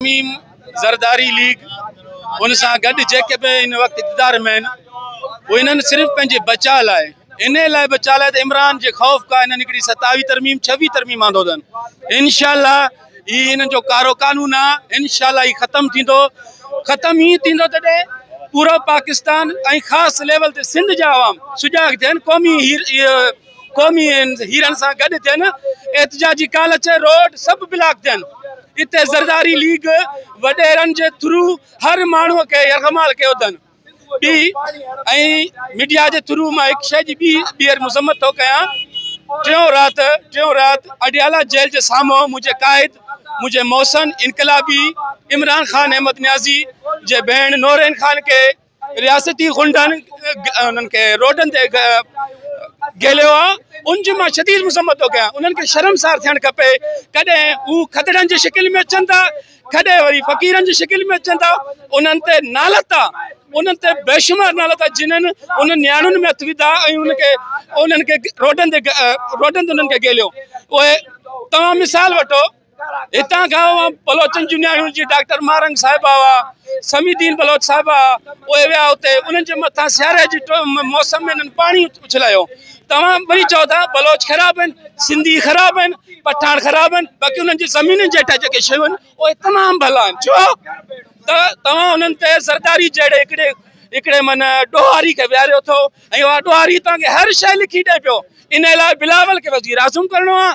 ترميم زرداري ليگ ان سان گڏ جيڪي به هن وقت اقتدار ۾ آهن اهي انهن صرف پنهنجي بچاء لاء ان لاء بچاء لاء ته عمران جي خوف کان انهن هڪڙي ستاوي ترميم ڇويهه ترميم آندو اٿن انشاء الله هي انهن جو ڪارو قانون آهي انشاء الله هي ختم ٿيندو ختم ائين ٿيندو تڏهن پورو پاڪستان ۽ خاص ليول تي سنڌ جا عوام سجاڳ ٿين قومي قومي هيرن سان گڏ ٿين احتجاجي ڪال اچي روڊ سڀ بلاڪ ٿين اتي زرداري ليگ وڏيرن جي ٿرو هر ماڻهو کي يرغمال ڪيو اٿن ٻي ۽ ميڊيا جي ٿرو مان هڪ شيء جي ٻي ٻيهر مذمت ٿو ڪيان ٽيون رات ٽيون رات اڊيالا جيل جي سامهون منهنجي قائد منهنجي محسن انقلابي عمران خان احمد نيازي جي ڀيڻ نورين خان کي رياستي غنڊن انهن کي روڊن تي گهليو آ ان جي مان شديد مذمت ٿو ڪيان انهن کي شرمسار ٿيڻ کپي ڪڏهن هو کدڙن جي شڪل ۾ اچن ٿا ڪڏهن وري فقيرن جي شڪل ۾ اچن ٿا انهن تي نالت آ انهن تي بيشمار نالت آ جنهن انهن نياڻين ۾ هٿ وڌا ۽ انهن کي انهن کي روڊن تي روڊن تي انهن کي گهليو اهي توهان مثال وٺو هتان کان اوهان بلوچن جون نياڻيون جي ڊاڪٽر مارنگ صاحبه هئا سمي دين بلوچ صاحبه اهي ويا اتي انهن جي مٿان سياري جي موسم ۾ انهن پاڻي اڇلايو توهان وري چئو ٿا بلوچ خراب آهن سنڌي خراب آهن پٺاڻ خراب آهن باقي انهن جي زمينن جي هيٺان جيڪي شيون آهن اهي تمام ڀلا آهن ڇو ته توهان انهن تي زرداري جهڙي هڪڙي هڪڙي من ڏوهاري کي ويهاريو اٿو ۽ اها ڏوهاري توهان کي هر شيء لکي ڏئي پيو ان لاء بلاول کي وزير اعظم ڪرڻو آهي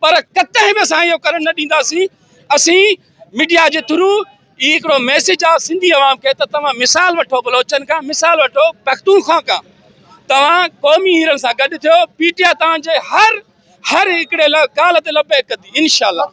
پر ڪڏهن به اسان اهو ڪرڻ نه ڏينداسين اسين ميڊيا جي ٿرو هي هڪڙو ميسيج آهي سنڌي عوام کي ته توهان مثال وٺو بلوچن کان مثال وٺو پختونخوا کان توهان قومي هيرن سان گڏ ٿيو پي ٽي آء توهان جي هر هر هڪڙي ڪال تي لبيڪ ڪندي انشاء الله.